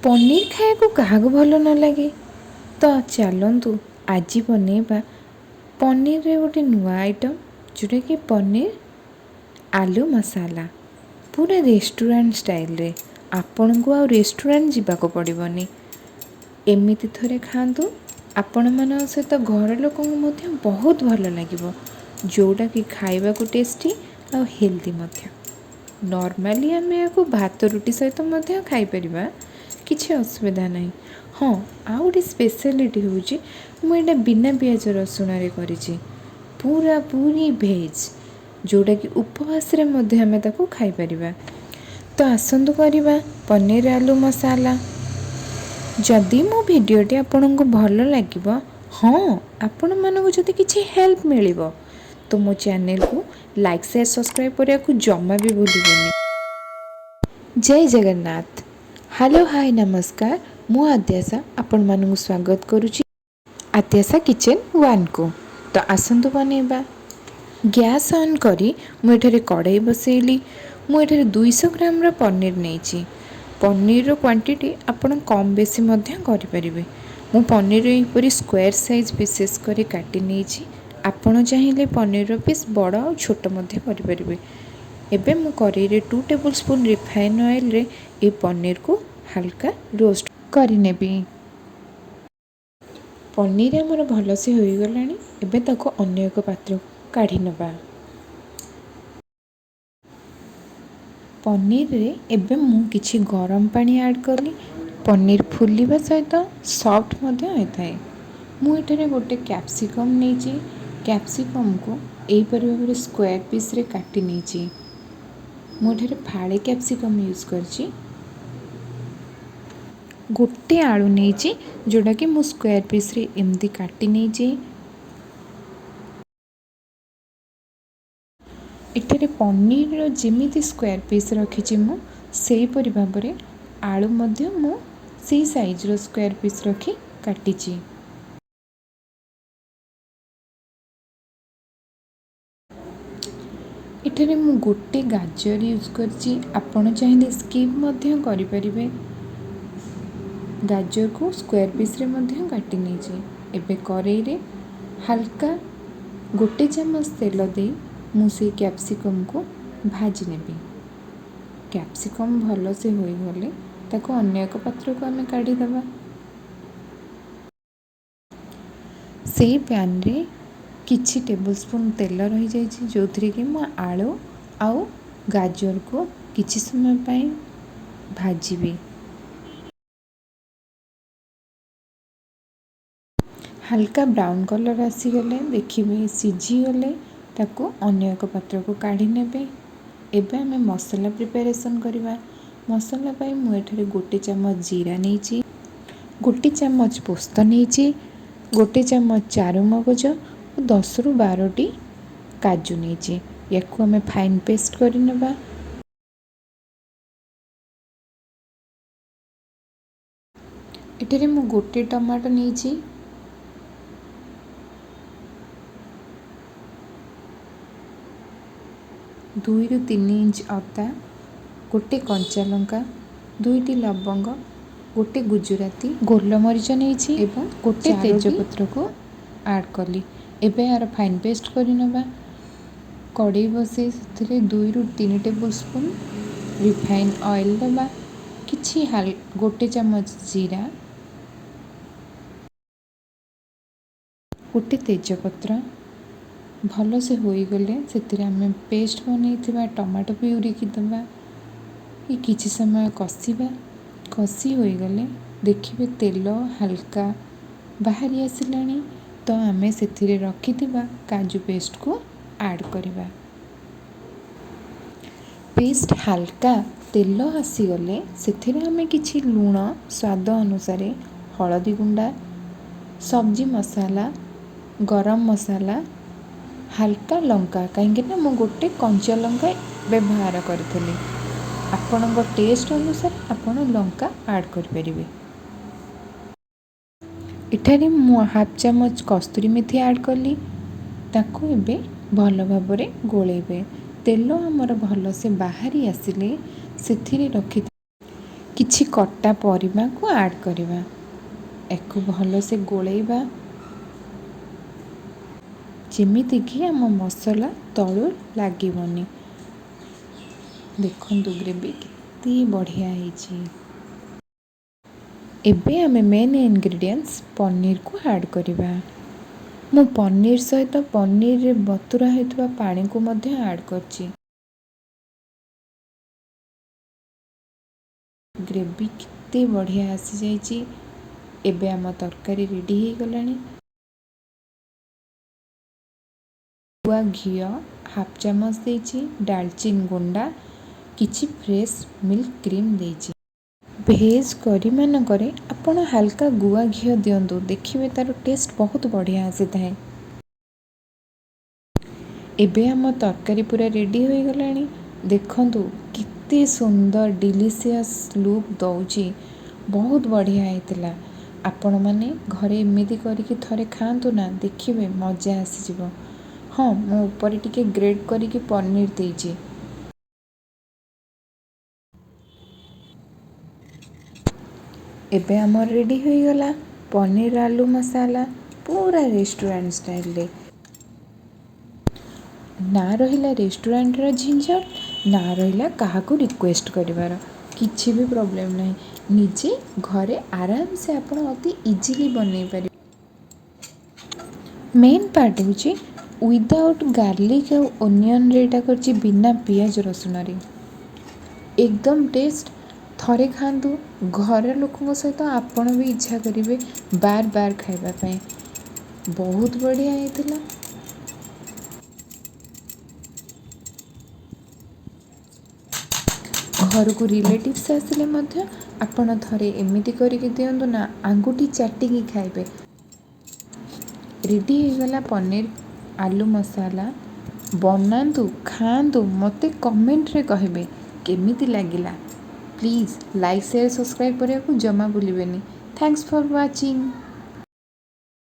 ପନିର ଖାଇବାକୁ କାହାକୁ ଭଲ ନ ଲାଗେ? ତ ଚାଲନ୍ତୁ ଆଜି ବନେଇବା ପନିରରେ ଗୋଟେ ନୂଆ ଆଇଟମ୍, ଯେଉଁଟାକି ପନିର ଆଲୁ ମସାଲା, ପୁରା ରେଷ୍ଟୁରାଣ୍ଟ ଷ୍ଟାଇଲରେ। ଆପଣଙ୍କୁ ଆଉ ରେଷ୍ଟୁରାଣ୍ଟ ଯିବାକୁ ପଡ଼ିବନି। ଏମିତି ଥରେ ଖାଆନ୍ତୁ, ଆପଣମାନଙ୍କ ସହିତ ଘର ଲୋକଙ୍କୁ ମଧ୍ୟ ବହୁତ ଭଲ ଲାଗିବ, ଯେଉଁଟାକି ଖାଇବାକୁ ଟେଷ୍ଟି ଆଉ ହେଲ୍ଦି ମଧ୍ୟ। ନର୍ମାଲି ଆମେ ଏହାକୁ ଭାତ ରୁଟି ସହିତ ମଧ୍ୟ ଖାଇପାରିବା, କିଛି ଅସୁବିଧା ନାହିଁ। ହଁ, ଆଉ ଗୋଟେ ସ୍ପେଶାଲିଟି ହେଉଛି ମୁଁ ଏଇଟା ବିନା ପିଆଜ ରସୁଣରେ କରିଛି, ପୁରାପୁରି ଭେଜ୍, ଯେଉଁଟାକି ଉପବାସରେ ମଧ୍ୟ ଆମେ ତାକୁ ଖାଇପାରିବା। ତ ଆସନ୍ତୁ କରିବା ପନିର ଆଲୁ ମସାଲା। ଯଦି ମୋ ଭିଡ଼ିଓଟି ଆପଣଙ୍କୁ ଭଲ ଲାଗିବ, ହଁ, ଆପଣମାନଙ୍କୁ ଯଦି କିଛି ହେଲ୍ପ ମିଳିବ, ତ ମୋ ଚ୍ୟାନେଲକୁ ଲାଇକ୍, ସେୟାର, ସବସ୍କ୍ରାଇବ୍ କରିବାକୁ ଜମା ବି ଭୁଲିବେନି। ଜୟ ଜଗନ୍ନାଥ। ହ୍ୟାଲୋ, ହାଇ, ନମସ୍କାର। ମୁଁ ଆଦ୍ୟାସା ଆପଣମାନଙ୍କୁ ସ୍ୱାଗତ କରୁଛି ଆଦ୍ୟାସା କିଚେନ୍ ୱାନ୍କୁ। ତ ଆସନ୍ତୁ ବନେଇବା। ଗ୍ୟାସ୍ ଅନ୍ କରି ମୁଁ ଏଠାରେ କଡ଼େଇ ବସେଇଲି। ମୁଁ ଏଠାରେ 200 ଗ୍ରାମର ପନିର ନେଇଛି। ପନିରର କ୍ୱାଣ୍ଟିଟି ଆପଣ କମ୍ ବେଶୀ ମଧ୍ୟ କରିପାରିବେ। ମୁଁ ପନିର ଏହିପରି ସ୍କୋୟାର ସାଇଜ୍ ପିସେସ୍ କରି କାଟି ନେଇଛି। ଆପଣ ଚାହିଁଲେ ପନିରର ପିସ୍ ବଡ଼ ଆଉ ଛୋଟ ମଧ୍ୟ କରିପାରିବେ। ଏବେ ମୁଁ କରେଇରେ 2 ଟେବୁଲ୍ ସ୍ପୁନ୍ ରିଫାଇନ୍ ଅଏଲ୍ରେ ଏହି ପନିରକୁ ହାଲକା ରୋଷ୍ଟ କରିନେବି। ପନିର ଆମର ଭଲସେ ହୋଇଗଲାଣି। ଏବେ ତାକୁ ଅନ୍ୟ ଏକ ପାତ୍ରକୁ କାଢ଼ି ନେବା। ପନିରରେ ଏବେ ମୁଁ କିଛି ଗରମ ପାଣି ଆଡ଼୍ କଲି। ପନିର ଫୁଲିବା ସହିତ ସଫ୍ଟ ମଧ୍ୟ ହୋଇଥାଏ। ମୁଁ ଏଠାରେ ଗୋଟେ କ୍ୟାପ୍ସିକମ୍ ନେଇଛି। କ୍ୟାପ୍ସିକମ୍କୁ ଏହିପରି ଭାବରେ ସ୍କୋୟାର ପିସ୍ରେ କାଟି ନେଇଛି। ମୁଁ ଏଠାରେ ଫାଳେ କ୍ୟାପ୍ସିକମ୍ ୟୁଜ୍ କରିଛି। ଗୋଟେ ଆଳୁ ନେଇଛି, ଯେଉଁଟାକି ମୁଁ ସ୍କୋୟାର ପିସ୍ରେ ଏମିତି କାଟି ନେଇଛି। ଏଠାରେ ପନିରର ଯେମିତି ସ୍କୋୟାର ପିସ୍ ରଖିଛି, ମୁଁ ସେହିପରି ଭାବରେ ଆଳୁ ମଧ୍ୟ ମୁଁ ସେଇ ସାଇଜ୍ର ସ୍କୋୟାର ପିସ୍ ରଖି କାଟିଛି। ଏଠାରେ ମୁଁ ଗୋଟେ ଗାଜର ୟୁଜ୍ କରିଛି। ଆପଣ ଚାହିଁଲେ ସ୍କିପ୍ ମଧ୍ୟ କରିପାରିବେ। ଗାଜରକୁ ସ୍କୋୟାର ପିସ୍ରେ ମଧ୍ୟ କାଟି ନେଇଛି। ଏବେ କରେଇରେ ହାଲକା ଗୋଟେ ଚାମଚ ତେଲ ଦେଇ ମୁଁ ସେଇ କ୍ୟାପ୍ସିକମ୍କୁ ଭାଜି ନେବି। କ୍ୟାପ୍ସିକମ୍ ଭଲସେ ହୋଇଗଲେ ତାକୁ ଅନ୍ୟ ଏକ ପାତ୍ରକୁ ଆମେ କାଢ଼ିଦେବା। ସେଇ ପ୍ୟାନ୍ରେ କିଛି ଟେବୁଲ୍ ସ୍ପୁନ୍ ତେଲ ରହିଯାଇଛି, ଯେଉଁଥିରେ କି ମୁଁ ଆଳୁ ଆଉ ଗାଜରକୁ କିଛି ସମୟ ପାଇଁ ଭାଜିବି। ହାଲକା ବ୍ରାଉନ୍ କଲର୍ ଆସିଗଲେ, ଦେଖିବେ ସିଝିଗଲେ, ତାକୁ ଅନ୍ୟ ଏକ ପାତ୍ରକୁ କାଢ଼ି ନେବେ। ଏବେ ଆମେ ମସଲା ପ୍ରିପାରେସନ୍ କରିବା। ମସଲା ପାଇଁ ମୁଁ ଏଠାରେ ଗୋଟେ ଚାମଚ ଜିରା ନେଇଛି, ଗୋଟେ ଚାମଚ ପୋସ୍ତ ନେଇଛି, ଗୋଟେ ଚାମଚ ଚାରୁମଗଜ ଓ 10ରୁ 12ଟି କାଜୁ ନେଇଛି। ୟାକୁ ଆମେ ଫାଇନ୍ ପେଷ୍ଟ କରିନେବା। ଏଠାରେ ମୁଁ ଗୋଟେ ଟମାଟୋ ନେଇଛି। 2ରୁ 3 ଇଞ୍ଚ ଅଦା, ଗୋଟେ କଞ୍ଚା ଲଙ୍କା, ଦୁଇଟି ଲବଙ୍ଗ, ଗୋଟେ ଗୁଜୁରାତି ଗୋଲମରିଚ ନେଇଛି ଏବଂ ଗୋଟେ ତେଜପତ୍ରକୁ ଆଡ଼୍ କଲି। ଏବେ ଏହାର ଫାଇନ୍ ପେଷ୍ଟ କରିନେବା। କଡ଼େଇ ବସେଇ ସେଥିରେ 2ରୁ 3 ଟେବୁଲ୍ ସ୍ପୁନ୍ ରିଫାଇନ୍ ଅଏଲ୍ ଦେବା। କିଛି ଗୋଟେ ଚାମଚ ଜିରା, ଗୋଟେ ତେଜପତ୍ର ଭଲସେ ହୋଇଗଲେ ସେଥିରେ ଆମେ ପେଷ୍ଟ ବନେଇଥିବା ଟମାଟୋ ପ୍ୟୁରିକି ଦେବା। କିଛି ସମୟ କଷିବା। କଷି ହୋଇଗଲେ ଦେଖିବେ ତେଲ ହାଲକା ବାହାରି ଆସିଲାଣି, ତ ଆମେ ସେଥିରେ ରଖିଥିବା କାଜୁ ପେଷ୍ଟକୁ ଆଡ଼୍ କରିବା। ପେଷ୍ଟ ହାଲକା ତେଲ ଆସିଗଲେ ସେଥିରେ ଆମେ କିଛି ଲୁଣ ସ୍ୱାଦ ଅନୁସାରେ, ହଳଦୀ ଗୁଣ୍ଡା, ସବଜି ମସଲା, ଗରମ ମସଲା, ହାଲକା ଲଙ୍କା, କାହିଁକିନା ମୁଁ ଗୋଟେ କଞ୍ଚା ଲଙ୍କା ବ୍ୟବହାର କରିଥିଲି। ଆପଣଙ୍କ ଟେଷ୍ଟ ଅନୁସାରେ ଆପଣ ଲଙ୍କା ଆଡ଼୍ କରିପାରିବେ। ଏଠାରେ ମୁଁ ହାଫ୍ ଚାମଚ କସ୍ତୁରୀ ମେଥି ଆଡ଼୍ କଲି। ତାକୁ ଏବେ ଭଲ ଭାବରେ ଗୋଳେଇବେ। ତେଲ ଆମର ଭଲସେ ବାହାରି ଆସିଲେ ସେଥିରେ ରଖି କିଛି କଟା ପରିବାକୁ ଆଡ଼୍ କରିବା। ୟାକୁ ଭଲସେ ଗୋଳେଇବା, ଯେମିତିକି ଆମ ମସଲା ତଳୁ ଲାଗିବନି। ଦେଖନ୍ତୁ, ଗ୍ରେଭି କେତେ ବଢ଼ିଆ ହେଇଛି। ଏବେ ଆମେ ମେନ୍ ଇନଗ୍ରିଡ଼ିଏଣ୍ଟସ୍ ପନିରକୁ ଆଡ଼୍ କରିବା। ମୁଁ ପନିର ସହିତ ପନିରରେ ବତୁରା ହୋଇଥିବା ପାଣିକୁ ମଧ୍ୟ ଆଡ଼୍ କରିଛି। ଗ୍ରେଭି କେତେ ବଢ଼ିଆ ଆସିଯାଇଛି। ଏବେ ଆମ ତରକାରୀ ରେଡ଼ି ହେଇଗଲାଣି। ଗୁଆ ଘିଅ ହାଫ୍ ଚାମଚ ଦେଇଛି, ଡାଲଚିନି ଗୁଣ୍ଡା, କିଛି ଫ୍ରେଶ୍ ମିଲ୍କ କ୍ରିମ୍ ଦେଇଛି। ଭେଜ୍ କରିମାନଙ୍କରେ ଆପଣ ହାଲକା ଗୁଆ ଘିଅ ଦିଅନ୍ତୁ, ଦେଖିବେ ତା'ର ଟେଷ୍ଟ ବହୁତ ବଢ଼ିଆ ଆସିଥାଏ। ଏବେ ଆମ ତରକାରୀ ପୁରା ରେଡ଼ି ହୋଇଗଲାଣି। ଦେଖନ୍ତୁ, କେତେ ସୁନ୍ଦର ଡିଲିସିୟସ୍ ଲୁକ୍ ଦେଉଛି। ବହୁତ ବଢ଼ିଆ ହେଇଥିଲା। ଆପଣମାନେ ଘରେ ଏମିତି କରିକି ଥରେ ଖାଆନ୍ତୁ ନା, ଦେଖିବେ ମଜା ଆସିଯିବ। ହଁ, ମୁଁ ଉପରେ ଟିକେ ଗ୍ରେଟ୍ କରିକି ପନିର ଦେଇଛି। ଏବେ ଆମର ରେଡ଼ି ହୋଇଗଲା ପନିର ଆଲୁ ମସାଲା, ପୁରା ରେଷ୍ଟୁରାଣ୍ଟ ଷ୍ଟାଇଲରେ। ନା ରହିଲା ରେଷ୍ଟୁରାଣ୍ଟର ଝିଞ୍ଝଟ, ନା ରହିଲା କାହାକୁ ରିକ୍ୱେଷ୍ଟ କରିବାର କିଛି ବି ପ୍ରୋବ୍ଲେମ୍ ନାହିଁ। ନିଜେ ଘରେ ଆରାମସେ ଆପଣ ଅତି ଇଜିଲି ବନେଇ ପାରିବେ। ମେନ୍ ପାର୍ଟ ହେଉଛି ୱିଦାଉଟ୍ ଗାର୍ଲିକ୍ ଆଉ ଓନିଅନ୍ରେ ଏଇଟା କରିଛି, ବିନା ପିଆଜ ରସୁଣରେ। ଏକଦମ ଟେଷ୍ଟ। ଥରେ ଖାଆନ୍ତୁ, ଘର ଲୋକଙ୍କ ସହିତ ଆପଣ ବି ଇଚ୍ଛା କରିବେ ବାର ବାର ଖାଇବା ପାଇଁ। ବହୁତ ବଢ଼ିଆ ହେଇଥିଲା। ଘରକୁ ରିଲେଟିଭ୍ସ ଆସିଲେ ମଧ୍ୟ ଆପଣ ଥରେ ଏମିତି କରିକି ଦିଅନ୍ତୁ ନା, ଆଙ୍ଗୁଠି ଚାଟିକି ଖାଇବେ। ରେଡ଼ି ହେଇଗଲା ପନିର ଆଲୁ ମସାଲା। ବନାନ୍ତୁ, ଖାଆନ୍ତୁ, ମୋତେ କମେଣ୍ଟରେ କହିବେ କେମିତି ଲାଗିଲା। ପ୍ଲିଜ୍ ଲାଇକ୍, ସେୟାର, ସବସ୍କ୍ରାଇବ୍ କରିବାକୁ ଜମା ଭୁଲିବେନି। Thanks for watching.